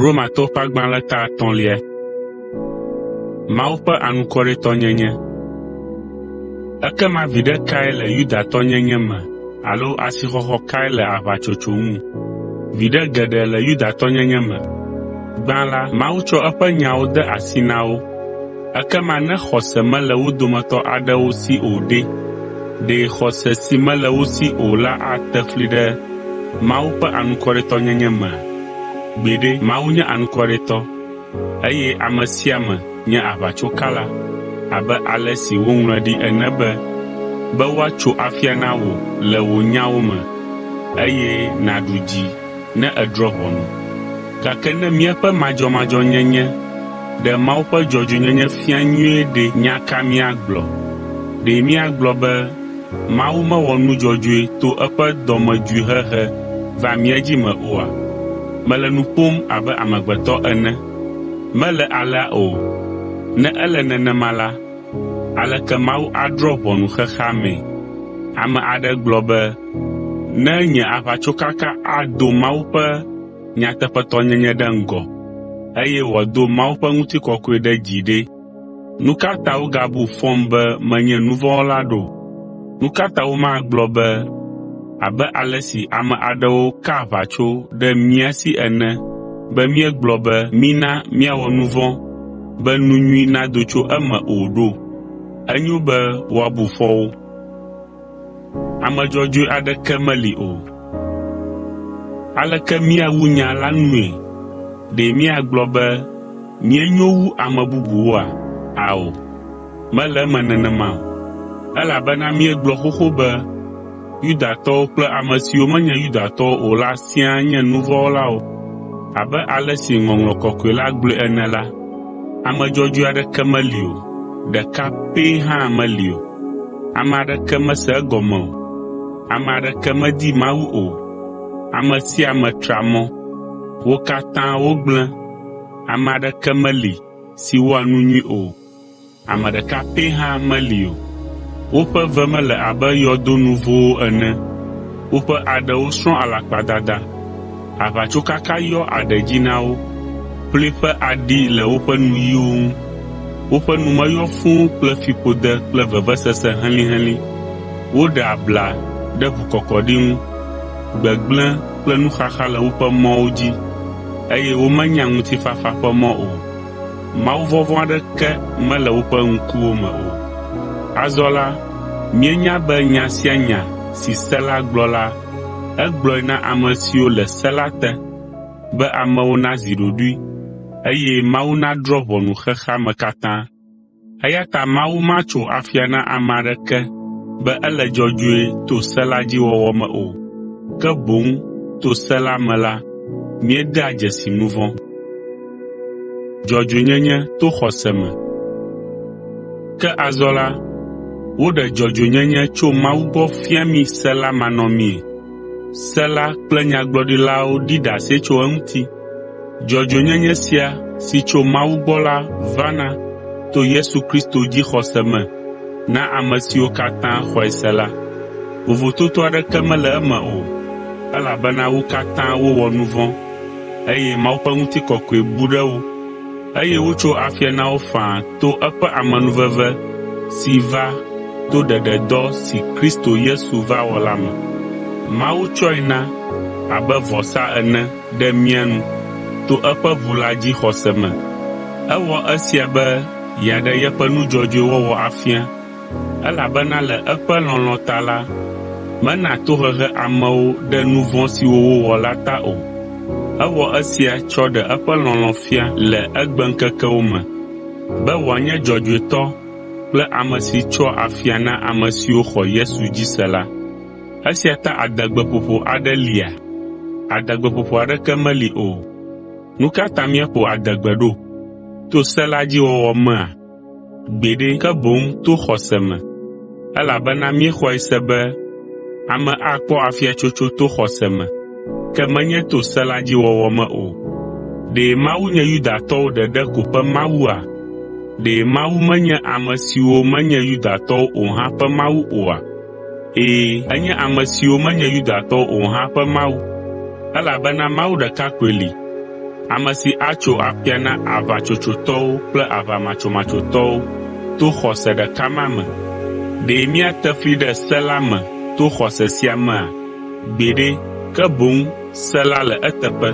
Romatɔwo ƒe agbalẽ ta etɔ̃lia. Mawu ƒe anukwaretɔnyenye. Ekema viɖe kae le Yudatɔnyenye me alo asixɔxɔ kae le aʋatsotso ŋu? Viɖe geɖe le Yudatɔnyenye me. Gbã la, Mawu tsɔ eƒe nyawo de asi na wo. Ekema ne xɔse mele wo dometɔ aɖewo si o ɖe, ɖe xɔse si mele wo si o la ate fli ɖe Mawu ƒe anukwaretɔnyenye mea? Gbeɖe, Mawu nye anukwaretɔ, eye ame sia ame nye aʋatsokala abe ale si woŋlɔe ɖi ene be, “Be woatso afia na wò le wò nyawo me, eye nàɖu dzi ne èdrɔ̃ ʋɔnu.” Gake ne míaƒe madzɔmadzɔnyenye ɖe Mawu ƒe dzɔdzɔenyenye fia nyuie ɖe, nya ka míagblɔ? Ɖe míagblɔ be Mawu mewɔ nu dzɔdzɔe to eƒe dɔmedzoehehe va mía dzi me oa? Mele nu ƒom abe amegbetɔ ene. Mele alea o. Ne ele nenema la, aleke Mawu adrɔ̃ ʋɔnu xexea mee? Ame aɖe gblɔ be, “Ne nye aʋatsokaka ado Mawu ƒe nyateƒetɔnyenye ɖe ŋgɔ, eye wòado Mawu ƒe ŋutikɔkɔe ɖe dzi ɖe, nu ka ta wogabu fɔm be menye nu vɔ̃ wɔla ɖo? Nu ka ta womagblɔ be abe ale si ame aɖewo ka aʋatso ɖe mía si ene be míegblɔ be mina míawɔ nu vɔ̃ be nu nyui nado tso eme o ɖo? Enyo be woabu fɔ wo. Ame dzɔdzɔe aɖeke meli o. Aleke míawu nya la nue? Ɖe míagblɔ be míenyo wu ame bubuwoa? Ao, mele eme nenema o, elabena míegblɔ xoxo be Yudatɔwo kple ame siwo menye Yudatɔwo o la siaa nye nu vɔ̃ wɔlawo. Abe ale si Ŋɔŋlɔ Kɔkɔe la gblɔe ene la, “Ame dzɔdzɔe aɖeke meli o, ɖeka pɛ hã meli o. Ame aɖeke mese egɔme o, ame aɖeke medi Mawu o. Ame sia ame tra mɔ, wo katã wogblẽ, ame aɖeke meli si wɔa nu nyui o, ame ɖeka pɛ hã meli o. Woƒe ve me le abe yɔdo nuvowo ene, woƒe aɖewo srɔ̃ alakpadada, aʋatsokaka yɔ aɖe dzi na wo, ƒli ƒe aɖi le woƒe nuyiwo ŋu. Woƒe nu me yɔ fũu kple fiƒode kple vevesese helĩhelĩ. Woɖea abla ɖe ʋukɔkɔɖi ŋu, gbegblẽ kple nuxaxa le woƒe mɔwo dzi, eye womenya ŋutifafa ƒe mɔ o. Mawuvɔvɔ̃ aɖeke mele woƒe ŋkuwo me o. Azɔ la, míenya be nya sia nya si se la gblɔ la, egblɔe na ame siwo le se la te, be amewo nazi ɖoɖoe, eye Mawu nadrɔ̃ ʋɔnu xexea me katã. Eya ta Mawu matso afia na ame aɖeke be ele dzɔdzɔe to se la dzi wɔwɔ me o, ke boŋ to se la me la, míedea dzesi nu vɔ̃. Ke azɔ la, woɖe dzɔdzɔenyenye tso Mawu gbɔ fia mí se la manɔmee. Se la kple nyagblɔɖilawo ɖi ɖase tso eŋuti. Dzɔdzɔenyenye sia si tso Mawu gbɔ la vana to Yesu Kristo dzixɔse me na ame siwo katã xɔe se la. Vovototo aɖeke mele eme o, elabena wo katã wowɔ nu vɔ̃, eye Mawu ƒe ŋutikɔkɔe bu ɖe wo, eye wotso afia na wo faa to eƒe amenuveve si va to ɖeɖedɔ si Kristo Yesu va wɔ la me. Mawu tsɔe na abe vɔsa ene ɖe mía nu to eƒe ʋu la dzixɔse me. Ewɔ esia be yeaɖe yeƒe nu dzɔdzɔe wɔwɔ afia, elabena le eƒe lɔlɔ̃ ta la, mena tohehe amewo ɖe nu vɔ̃ siwo wowɔ la ta o. Ewɔ esia tsɔ ɖe eƒe lɔlɔ̃ fia le egbeŋkekewo me, be wòanye dzɔdzɔetɔ kple ame si tsoa afia na ame siwo xɔ Yesu dzi se la. Esia ta adegbeƒoƒo aɖe lia? Adegbeƒoƒo aɖeke meli o. Nu ka ta míaƒo adegbe ɖo? To se la dzi wɔwɔ mea? Gbeɖe, ke boŋ to xɔse me, elabena míexɔe se be ame akpɔ afiatsotso to xɔse me, ke menye to se la dzi wɔwɔ me o. Ɖe Mawu nye Yudatɔwo ɖeɖe ko ƒe Mawua? Ɖe Mawu menye ame siwo menye Yudatɔwo o hã ƒe Mawu oa? Ɛ̃, enye ame siwo menye Yudatɔwo o hã ƒe Mawu, elabena Mawu ɖeka koe li. ame si atso afia na aʋatsotsotɔwo kple aʋamatsomatsotɔwo to xɔse ɖeka ma me. Ɖe míate fli ɖe se la me to xɔse sia mea? Gbeɖe, ke boŋ se la le eteƒe.